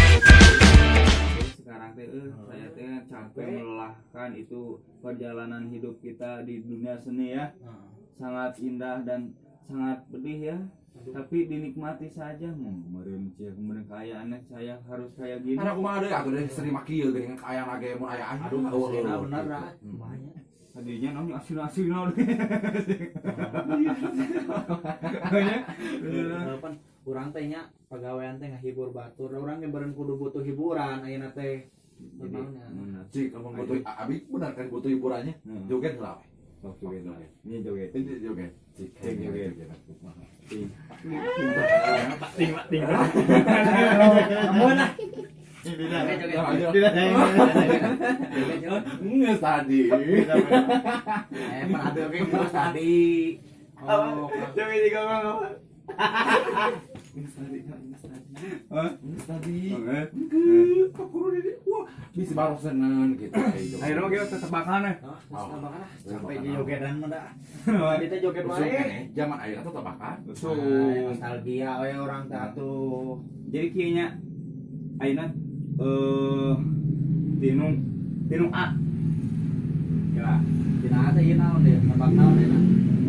Jadi sekarang teh saya teh capek, melelahkan itu perjalanan hidup kita di dunia seni ya. Sangat indah dan sangat pedih ya, tapi dinikmati saja. Mau kemarin cia kemarin kayaannya saya harus kayak gini. Ada kumaha deui atuh deh seri mah kieu geuningan kaayaan ge mun aya aya. Aduh, aslina bener gitu. ah. Kumanya. Tadinya naon asin asin naon. Makanya, Pan urang teh nya pagawean teh ngahibur batur. Urang ge beureun kudu butuh hiburan ayeuna teh. Jadi Naonnya. bener. Cik, lamun butuh abi bener kan butuh hiburannya. Joget heula we. Sok joget lah. Ini joget. Ini joget. Cik, Cik, joget. Cik. Ting ting ting. Amun ah. Tidak. Joget, joget. Tidak. Joget, joget. Nges tadi. Eh, pernah oge geus tadi. Oh, Joget juga bang apa? Nges tadi, nges tadi. Hah? Nges tadi. Oke. Kok kudu di wah, bisa barusanan gitu kayak gitu. Akhirnya mah kita tebakan ya. Hah, geus tebakan ah. Capek Tebakan. ge jogedan mah dah. Tadi teh joget Usum wae. keneh, zaman ayeuna tuh tebakan. So, Ah, nostalgia we urang teh atuh. Jadi kayaknya ayeuna tinu tinu A. Ya, Dina teh ieu naon deh? Nebak naon deh?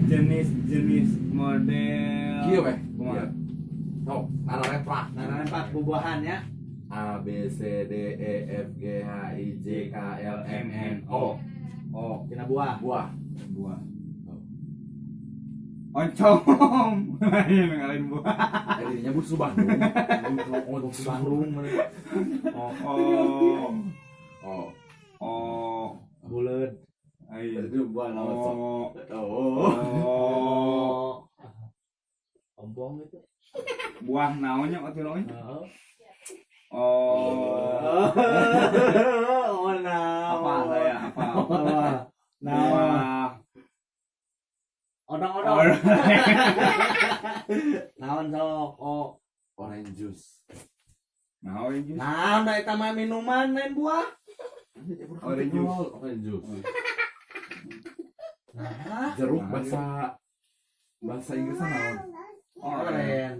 Jenis-jenis model. Kieu we. Kumaha? Kieu. Sok, nararemprak. Nah, nempak bubuahan ya. A B C D E F G H I J K L M N O. O. Tina buah. Buah. Buah. Oncom. Lain ngalahin buah. Eh, dirinya bungsu Bandung. Oh, bungsu Bandung. O O Oh, O. Buleud. Ayo. itu buah lawan sok. O. Oh. O. Oh. Ompong gitu. Buah naonnya waktu naonnya? Heeh. Oh. Oh, naon. Apa saya apa? Apa? Naon. Buah. Odong-odong. Oh. Naon sok? Oh. Orange juice. Nah, orange juice. Naon da eta mah minuman lain buah. Orange juice. Orange juice. Nah, Jeruk bahasa bahasa Inggrisnya naon? Orange. oren.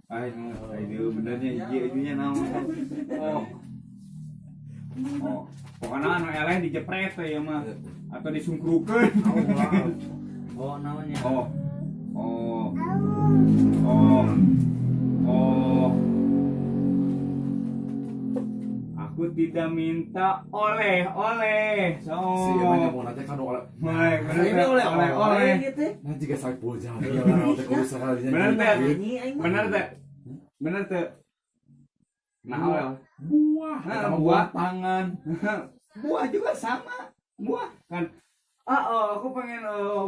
Ay, ayo benernya hiji hijaunya naon. Oh. Oh, pokoknya anu eleh dijepret teh ya mah atau disungkrukeun. Oh, wow. Oh, naonnya? Oh. Oh. Oh. Oh. Aku tidak minta oleh-oleh. So. Si emang nyambung nanti kan oleh. Oleh, bener Ini teh. oleh Oleh-oleh. gitu. Nah jika saya puja, ya teh kudu sekali Bener teh. Nyanyi aing mah. Bener teh. Bener teh. Nah, oleh. Buah, Nah, eta mah buah. buah tangan. Buah juga sama. Buah kan. Ah, oh, aku pengen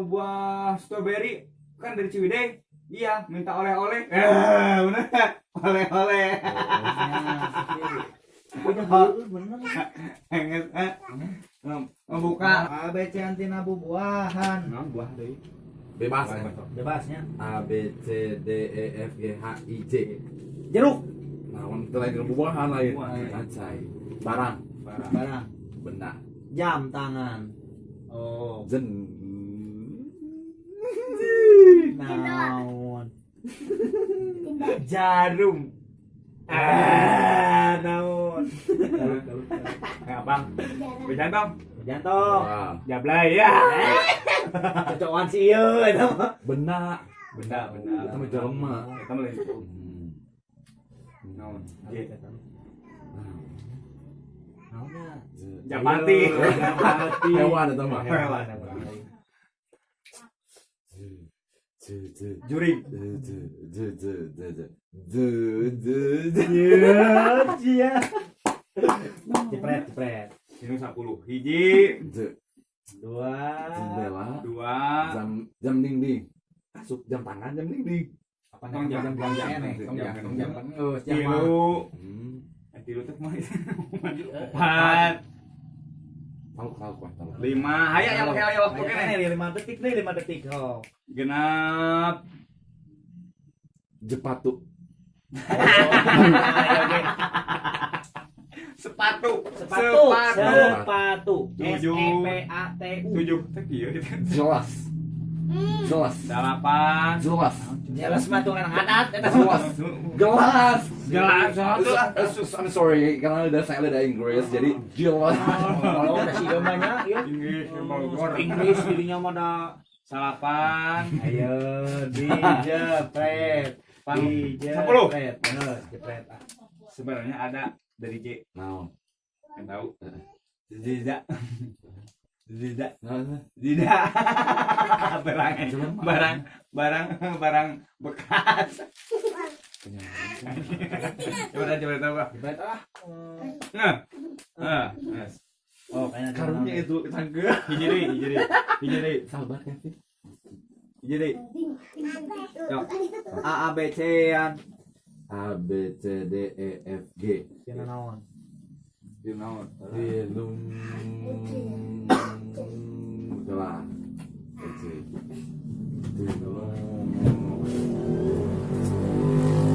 buah strawberry kan dari Ciwidey. Iya, minta oleh-oleh. Eh, bener. Oleh-oleh. Udah bener. Enges eh. Membuka. A B C antina bubuahan. Nah, buah deui. Bebas ya. Bebasnya. A B C D E F G H I J. Jeruk. Naon teu lain buahan lain. Buah. Cacai. Barang, Barang. Barang. Benda. Jam tangan. Oh. Jen. Naon. Jarum. Ah, naon. Ya, Bang. Bejantong. Jantung. Wah, Jablay ya. Cocokan si ieu eta mah. benda. Benda, benda. Eta mah jelema. Eta mah lain. Naon? J. Naonnya? Japati. Japati. Hewan eta mah. Hewan. J J Jurig. J J J J J J J J. Iya, iya. Jepret, jepret. Ini 10. Hiji, J Dua. Jendela. dua, Jam jam dinding. Asup jam tangan jam dinding. Apa Tong jam, jam jam, jam jam, tong jam, jam, tong jam. Geus jam mah. tilu. Hmm. Eh, tilu teh kumaha? Empat, Tahu tahu kuah tahu. lima. Hayo yang oke ayo waktu Oke, kene. nih 5 detik nih, 5 detik. Oh. Genap. Jepatu. Ayo, oke. Sepatu. Sepatu. Sepatu. Sepatu. S Tujuh. E P A T U. Tujuh. Teh kieu itu. Jelas. Jelas. 8. Jelas. Jelas mah tuh adat eta. Jelas. Gelas. Gelas satu. I'm sorry karena udah saya udah Inggris jadi jelas. Kalau udah si mah nya ieu. Inggris Bogor. Inggris dirinya mah da. 8. Ayo dijepret. 10. Dijepret. Geus jepret ah. Sebenarnya ada dari J. Naon? Yang tahu. Tidak. Tidak. Naon? Tidak. Barang barang barang barang bekas. Coba coba tahu ah. Jepret ah. Nah. Nah. Oh, kayaknya Karunya itu tangga. Hiji deui, hiji deui. Hiji deui, Sabar Kevin. Hiji deui. Yok. A A B C an. A B C D E F G. Cenah naon? Di naon? Dinum. Udah. C. Dinum.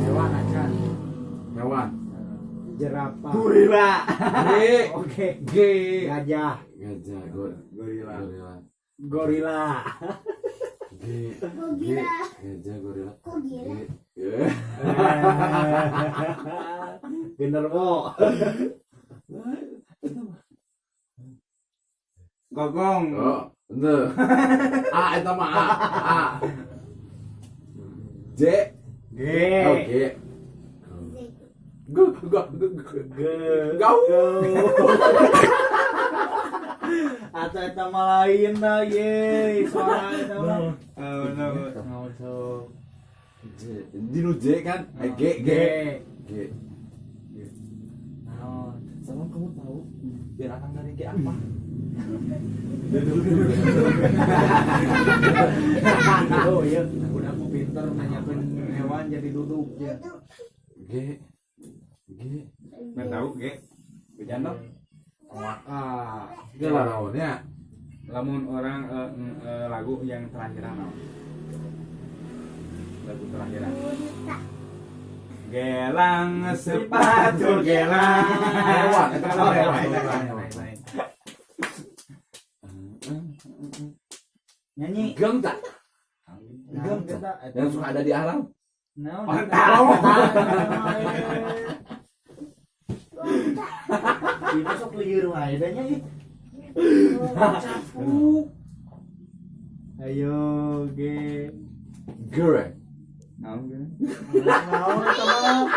Hewan acan. Hewan. Jerapah. Gorila. G. Oke. G. Gajah. Gajah. Gorila. Gorila. Gorila. G. G. Gajah gorila. Kok gila? G. Genderwo. Gogong. Oh, ente. A itu mah A. A. J. G. Oh, G. G G G G. G. Gau. Atau eta mah lain dah ye, suara eta mah. Oh, no. Naon sok. J. Dinu J kan? Eh, G G. G. G. Naon? Sama kamu tahu binatang dari G apa? Oh iya, udah aku pinter nanyakeun hewan jadi duduk ya. G. G. Nggak tahu, G. Hujan dong. Ah, G lah naonnya. Lamun orang lagu yang terakhiran naon? Lagu terakhiran. Gelang sepatu gelang. Hewan, itu kan Oh, hewan. hewan. lain lain. Nyanyi. Genta. Naon Genta. eta? Yang suka ada di alam. Naon? Onta. Itu sok lieur wae da nya ih. Capuk. Ayo G. Goreng. Naon ge? Naon eta mah?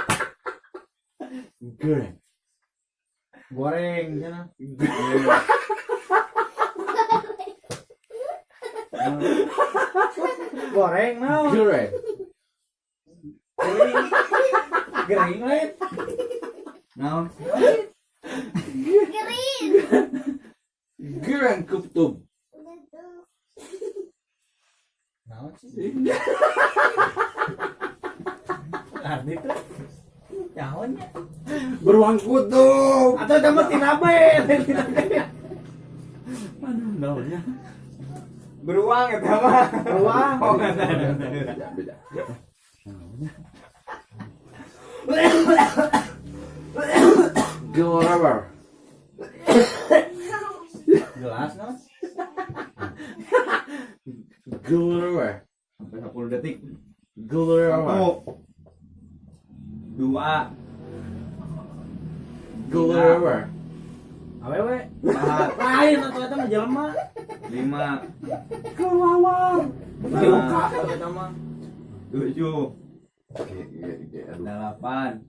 Goreng. Goreng cenah. Goreng naon? Goreng. Gering. Gering lain. Naon? Green. Goreng kutub. Naon sih? Arti tuh. Naonnya? Beruang kutub. Atau eta mah tinabe, tinabe. Aduh, naonnya. Beruang eta mah. Beruang. Oh, nggak ada. Beda, beda. Naonnya. Gelawar. Jelas naon? Gelawar. Sampai 10 detik. Gelawar. 1 2 Gelawar. Awewe. 4 Lain atuh eta mah jelema. 5 Kelawar. Buka eta mah. 7 G G G aduh. 8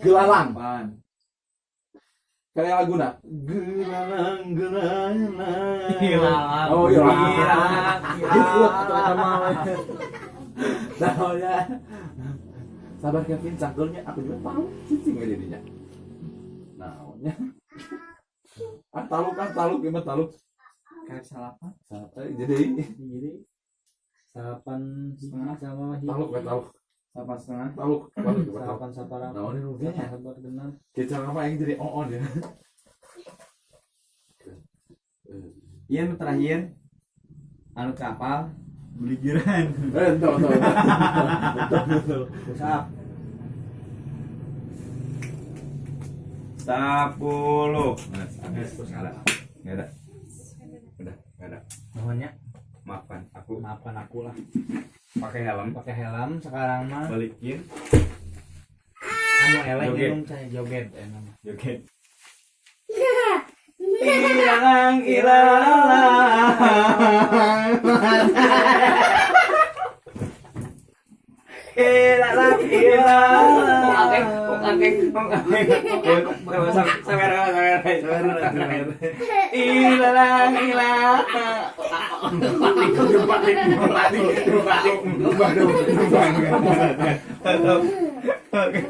Gelalang. 8 Kayak lagu nak. Gelalang gelalang. Hilang. Oh iya. Hilang, hilang atuh eta mah. Naonnya. Sabar Kevin, cangkulnya aku juga tahu. Cicing aja jadinya. Naonnya. Ah taluk ah taluk gimana taluk. Karek salapan. Jadi Jadi salapan Setengah. sama hiji. taluk we taluk Salapan setengah. taluk taluk taluk. Salapan sapara. Naonnya nu ge nya. Sabar genap. Kita apa yang jadi on ya. Iya nu terakhir anu kapal beligiran. Eh, entar entar. Betul betul. Push up. 10. Nggak ada. Nggak ada. Udah, nggak ada. Namanya. Maafkan aku lah. Pakai helm. Pakai helm sekarang mah. Balikin. Anu eleh Joget. minum cai, joget enak mah. Joget. Ilang ilalang. Ilalang ilalang. Oke, oke, sawer, sawer, sawer. Ilalang ilalang. Oke.